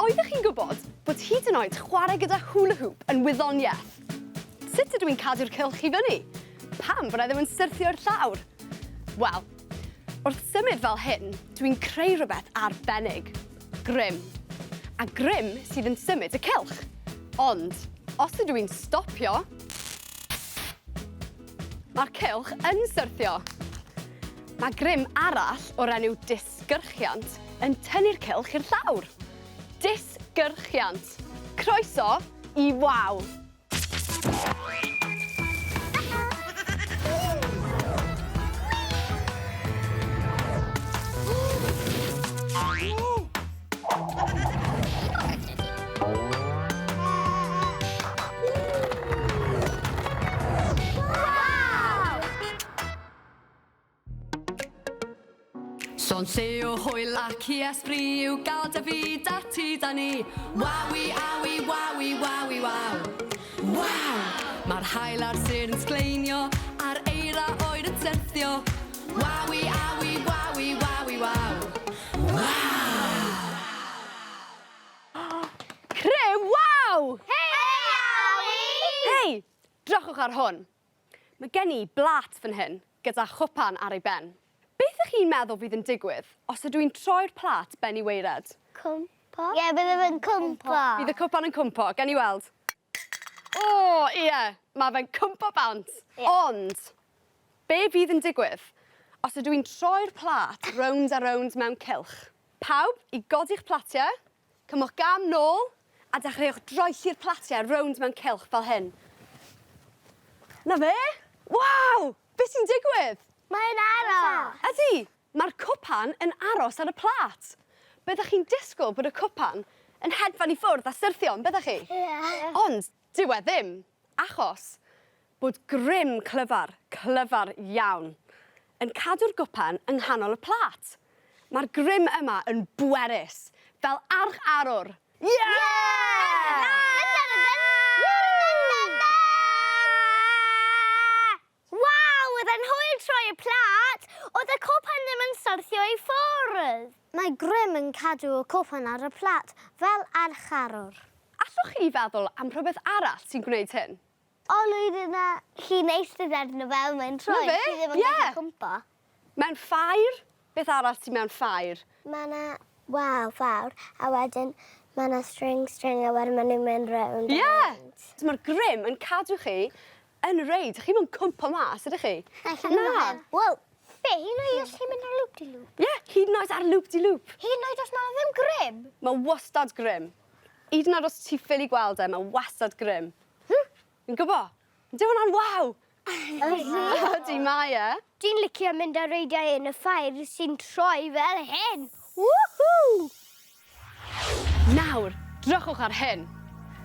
Oeddech chi'n gwybod bod hyd yn oed chwarae gyda hula hoop yn wyddoniaeth? Sut ydw i'n cadw'r cylch i fyny? Pam bod e ddim yn syrthio i'r llawr? Wel, wrth symud fel hyn, dwi'n creu rhywbeth arbennig. Grym. A grym sydd yn symud y cylch. Ond, os ydw i'n stopio, mae'r cylch yn syrthio. Mae grym arall o'r enw disgyrchiant yn tynnu'r cylch i'r llawr. Disgyrchiant. Croeso i Waw! Llond lle o hwyl ac i esbri yw gael da fi, da ti, da ni. Wawi, awi, wawi, wawi, waw. Waw! Mae'r haul a'r sêr yn sgleinio, a'r eira oer yn syrthio. Wawi, awi, wawi, wawi, waw. Waw! Criw, waw! Hei, Awi! Hei! Drychwch ar hwn. Mae gen i blât fan hyn, gyda chwpan ar ei ben. Beth ych chi'n meddwl fydd yn digwydd os ydw i'n troi'r plât ben i waered? Cwmpo. Ie, bydd e'n cwmpo. Bydd y cwpan yn cwmpo, gawn ni weld. O, ie, mae fe'n cwmpo bant. Ie. Ond, be fydd yn digwydd os ydw i'n troi'r plât rownd a rownd mewn cylch? Pawb i godi'ch platiau, Cymwch gam nôl a dechreuwch droelli'r platiau rownd mewn cylch fel hyn. 'Na fe! Waw! Be' sy'n digwydd? Mae'n aros! Ydi! Mae'r cwpan yn aros ar y plât. Byddech chi'n disgwyl bod y cwpan yn hedfan i ffwrdd a syrthio, yn byddech chi? Ie. Ond dyw e ddim, achos bod grym clyfar, clyfar iawn, yn cadw'r gwpan yng nghanol y plât. Mae'r grym yma yn bwerus, fel arch arwr. Ie! Waw, oedd e'n hwyl troi y plât! Oedd y cwpan ddim yn syrthio i ffwrdd! Mae grym yn cadw y cwpan ar y plât, fel archarwr. Allwch chi feddwl am rhywbeth arall sy'n gwneud hyn? Olwyn yna, chi'n eistedd arno fe a mae'n troi. 'Na fe, Chi ddim yn ie. gallu cwmpo. Mewn ffair? Beth arall sy mewn ffair? Mae 'na wal fawr a wedyn mae 'na string string a wedyn ma' nw'n mynd rownd a Ie! rownd. So ma'r grym yn cadw chi yn y reid. Chi'm yn cwmpo mas ydych chi? Na. Wel, be, hyd yn oed os ti'n mynd ar loop de loop? Ie, hyd yn oed ar loop de loop. Hyd yn oed os ma' 'na ddim grym? Ma' wastad grym. Hyd yn oed os ti ffili gweld e, ma' wastad grym. Fi'n gwbo. Ydyw hwnna'n waw? Ydi. Ydi mae e. Dwi'n licio mynd ar reidiau yn y ffair sy'n troi fel hyn. Woohoo! Nawr, drychwch ar hyn.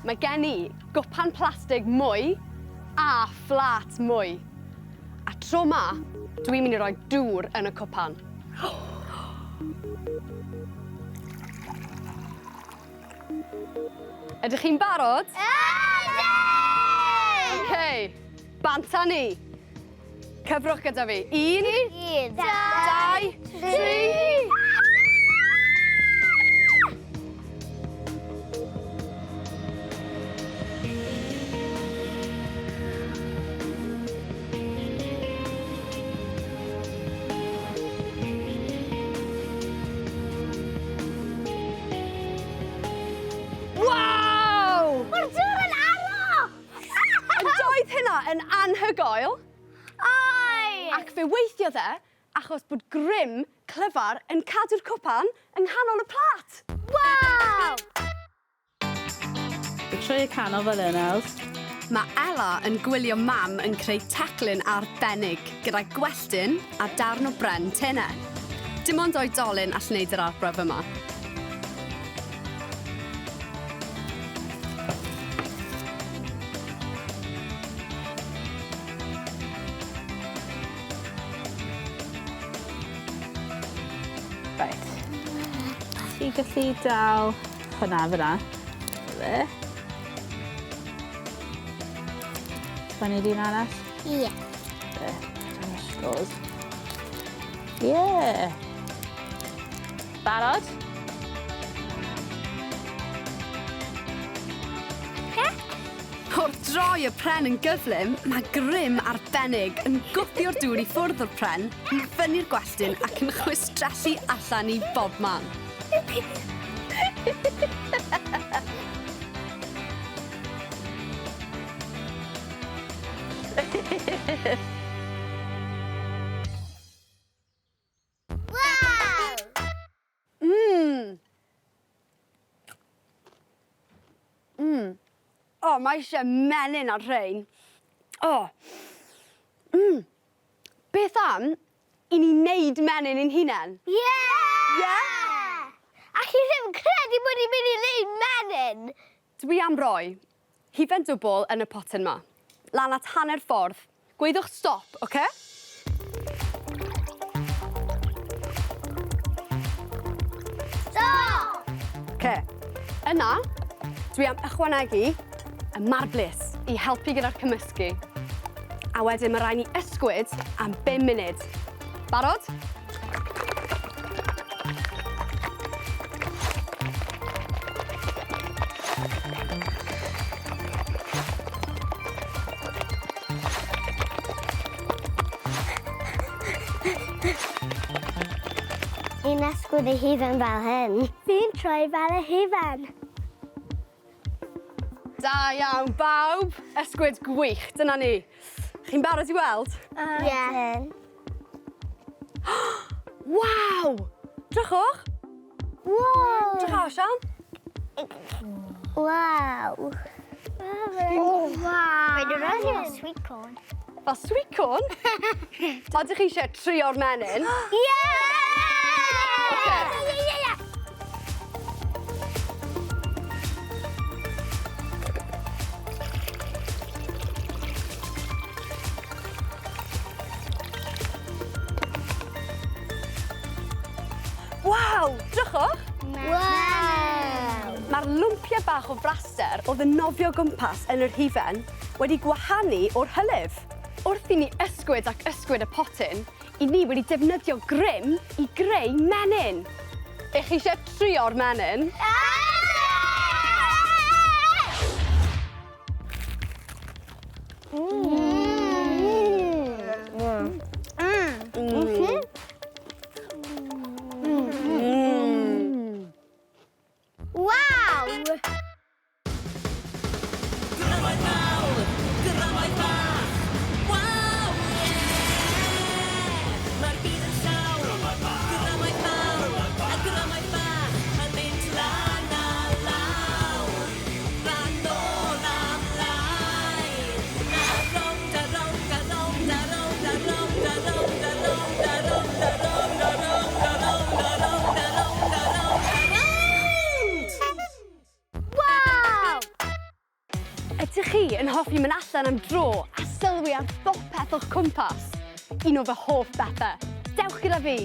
Mae gen i gwpan plastig mwy a fflât mwy. A tro 'ma, dwi'n mynd i roi dŵr yn y cwpan. Ydych chi'n barod? Ydyn! Ok, bant â ni. Cyfrwch gyda fi. Un, Un, dau, tri. Waw! Mae'r dŵr yn aros! Yn doedd hynna yn anhygoel? Oedd! Ac fe weithiodd e achos bod grym clyfar yn cadw'r cwpan yng nghanol y plât. Waw! Trwy y canol fel hyn, Els. Mae Ella yn gwylio mam yn creu teclyn arbennig gyda gwelltyn a darn o bren tene. Dim ond oedolyn all wneud yr arbrawf yma. Reit. Ti'n gallu dal hwnna fyna. Fe. Twenty un arall? Ie. Yeah. Fe. Dangos. Ie. Barod? droi y pren yn gyflym, mae grym arbennig yn gwthio'r dŵr i ffwrdd o'r pren, yn fyny'r gwelltyn ac yn chwistrellu allan i bobman. Waw! Mmm! Mmm. O, mae eisiau menyn ar rhein. O. Mmm. Beth am i ni wneud menyn ein hunain? Ie! Ie? Alla i ddim credu bod ni'n mynd i wneud menyn! Dwi am roi hufen dwbl yn y potyn 'ma. Lan at hanner ffordd. Gweiddiwch stop, oce? Stop! Oce. Yna, dwi am ychwanegu y marblis i helpu gyda'r cymysgu. A wedyn mae rhaid ni ysgwyd am 5 munud. Barod? Fi'n ysgwyd y hufen fel hyn. Fi'n troi fel y hufen. Da iawn, bawb. Ysgwyd gwych, dyna ni. Chi'n barod i weld? Ie. Waw! Drychwch! Wow! Drych Osian. Waw. Wow. Mae'n rhan sweet corn. Fel sweet corn? Odych chi eisiau trio'r menyn? Ie! Ocê. Ie, ie, ie. Waw! Drychwch! Waw! Mae'r lwmpiau bach o fraster oedd yn nofio gwmpas yn yr hufen wedi gwahanu o'r hylif. Wrth i ni ysgwyd ac ysgwyd y potyn, i ni wedi defnyddio grym i greu menyn. Ych chi eisiau trio'r menyn? Waw! Grymoedd mawr, grymoedd bach, waw, ie! Mae'r byd yn llawn, grymoedd mawr a grymoedd bach yn mynd lan a lawr, lan nôl a mlaen. A rownd a rownd a rownd a rownd a rownd a rownd a rownd a rownd a rownd a rownd a rownd a rownd a rownd a rownd a rownd! Waw! Ydych chi yn hoffi mynd allan am dro a sylwi ar bopeth o'ch cwmpas? Un o fy hoff bethau. Dewch gyda fi.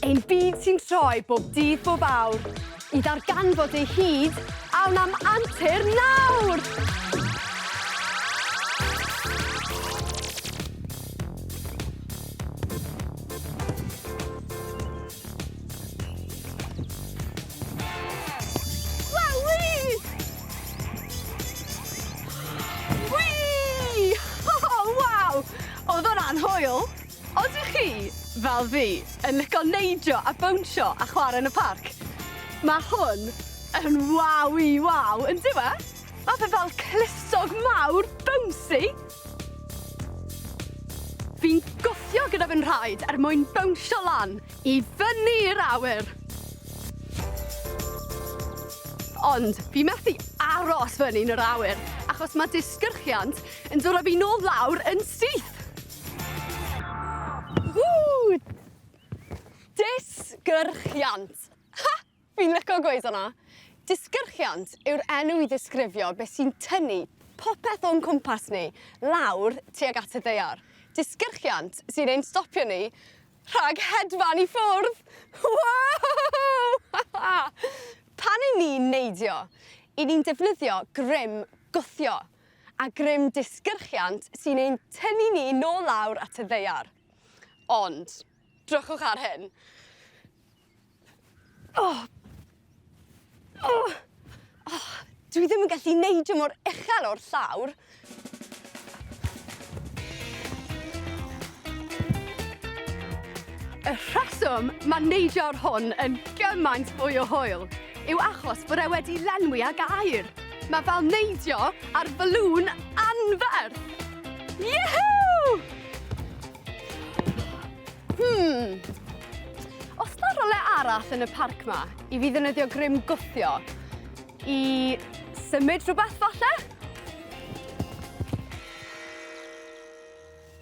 Ein byd sy'n troi bob dydd bob awr. I ddarganfod ei hyd, awn am antur nawr! Wowie! Whee! Oh, waw! Oedd hwnna'n hwyl. Odych chi, fel fi, yn licio neidio a bownsio a chwarae yn y parc? Mae hwn yn wawi waw, yn dyw e? Mae fe fel clustog mawr bouncy. Fi'n gwthio gyda fy nhraed er mwyn bownsio lan i fyny'r awyr. Ond fi methu aros fyny yn yr awyr, achos mae disgyrchiant yn dod â fi nôl lawr yn syth. Ww! Disgyrchiant. Ha! Fi'n licio gweud hwnna. Disgyrchiant yw'r enw i ddisgrifio beth sy'n tynnu popeth o'n cwmpas ni lawr tuag at y ddaear. Disgyrchiant sy'n ein stopio ni rhag hedfan i ffwrdd. Wow! Pan 'yn ni'n neidio, 'yn ni'n defnyddio grym gwthio a grym disgyrchiant sy'n ein tynnu ni nôl lawr at y ddaear. Ond, drychwch ar hyn. Oh! Oh! Oh! Dwi ddim yn gallu neidio mor uchel o'r llawr. Y rheswm mae neidio ar hwn yn gymaint fwy o hwyl yw achos bod e wedi lenwi ag aer. Mae fel neidio ar falŵn anferth. Yehoo! Hmm. Os na rywle arall yn y parc 'ma i fi ddefnyddio grym gwthio i symud rhywbeth falle?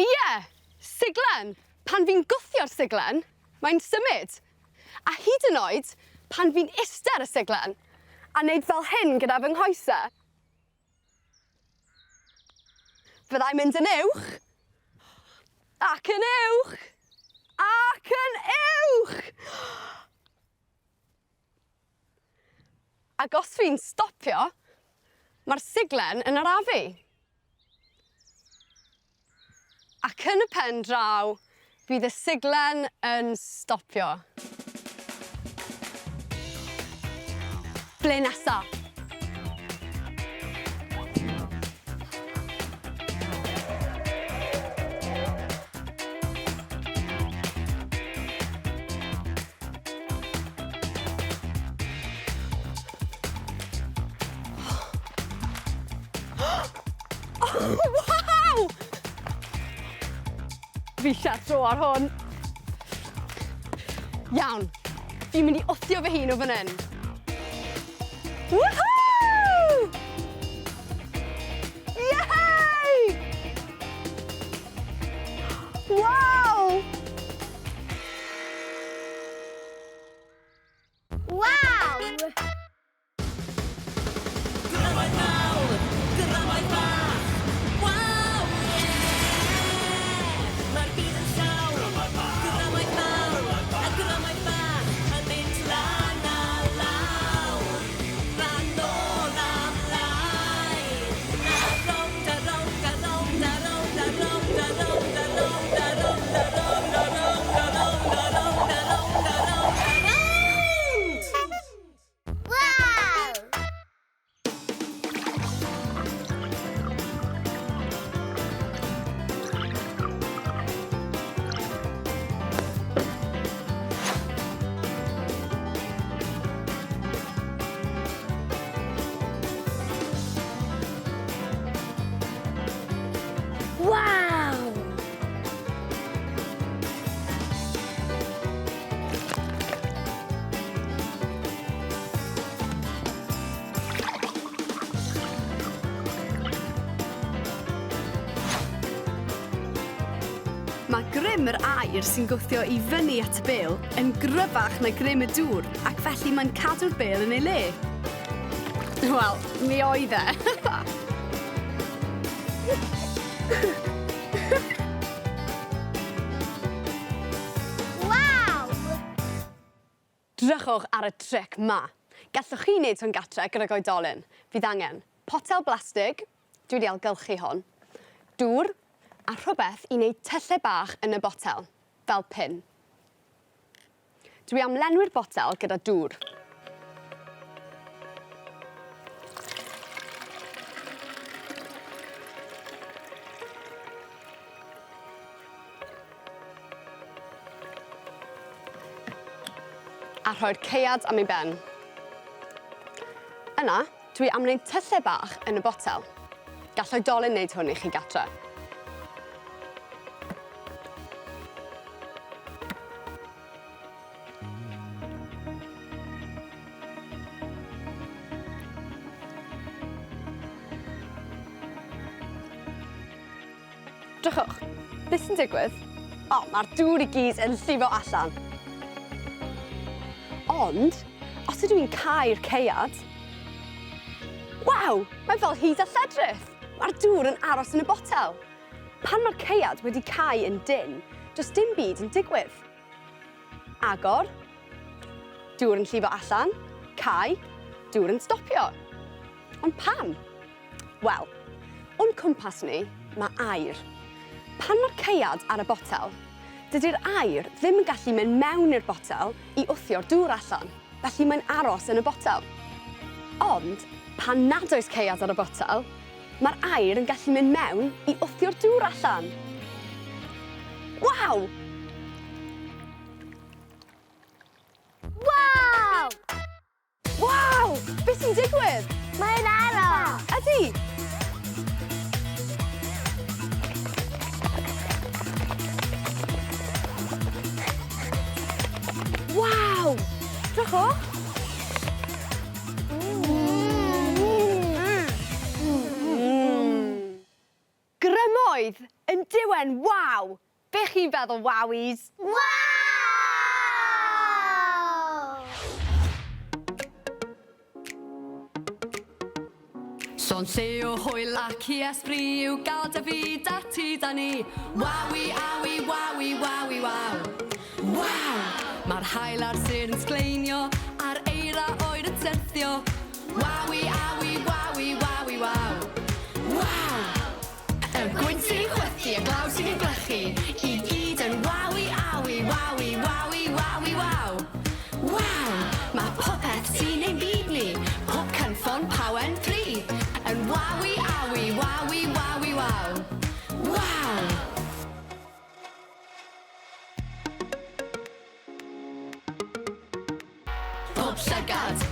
Ie! Siglen! Pan fi'n gwthio'r siglen, mae'n symud. A hyd yn oed pan fi'n iste ar y siglen a neud fel hyn gyda fy nghoese. Fyddai'n mynd yn uwch, ac yn uwch, ac yn uwch! Ac os fi'n stopio, mae'r siglen yn arafu. Ac yn y pen draw, bydd y siglen yn stopio. Ble nesa? Waw! Fi eisiau tro ar hwn. Iawn. Fi'n mynd i wthio fy hun o fan hyn. Woohoo! Yay! Waw! Waw! Grymoedd mawr, grymoedd bach, waw, ie! Mae'r byd yn llawn grymoedd mawr a grymoedd bach yn mynd lan a lawr, lan nôl a mlaen, a rownd a rownd a rownd a rownd a rownd a rownd a rownd a rownd a rownd a rownd a rownd a rownd a rownd a rownd a rownd! Waw! Waw! Mae grym yr aer sy'n gwthio i fyny at y bêl yn gryfach na grym y dŵr ac felly mae'n cadw'r bêl yn ei le. Wel, mi oedd e. Waw! Drychwch ar y tric 'ma. Gallwch chi wneud hwn gatre gydag oedolyn. Fydd angen potel blastig, dwi 'di ailgylchu hon, dŵr, a rhywbeth i wneud tyllau bach yn y botel, fel pin. Dwi am lenwi'r botel gyda dŵr. A rhoi'r caead am ei ben. Yna, dwi am wneud tyllau bach yn y botel. Gall oedolyn wneud hwn i chi gatre. Drychwch, beth sy'n digwydd? O, mae'r dŵr i gyd yn llifo allan. Ond, os ydw i'n cau'r caead, waw, mae fel hyd a lledrith. Mae'r dŵr yn aros yn y botel. Pan mae'r caead wedi cau yn dynn, does dim byd yn digwydd. Agor, dŵr yn llifo allan, cau, dŵr yn stopio. Ond pam? Wel, o'n cwmpas ni, mae aer. Pan mae'r caead ar y botel, dydy'r aer ddim yn gallu mynd mewn i'r botel i wthio'r dŵr allan, felly mae'n aros yn y botel. Ond, pan nad oes caead ar y botel, mae'r aer yn gallu mynd mewn i wthio'r dŵr allan. Waw! Waw! Waw! Be sy'n digwydd? Mae'n aros. Ydy! Waw! Drychwch! Grymoedd yn diwen waw! Be chi'n feddwl, wowies? Waw! Son lle o hwyl ac i esbri yw gael dy fyd a ti da ni. Wawi, awi, wawi, wawi, waw. Waw! Mae'r haul a'r sêr yn sgleinio, a'r eira oer yn syrthio. Wawi, awi, wawi, wawi, waw. Waw! Y gwynt sy'n chwythu, y glaw sy'n ein glychu, i gyd yn wawi, awi, wawi, wawi, wawi, waw. Waw! Mae popeth sy'n ein byd ni, pob cynffon, pawen, pry, yn wawi, awi, wawi, wawi, waw. Waw! Pob llygad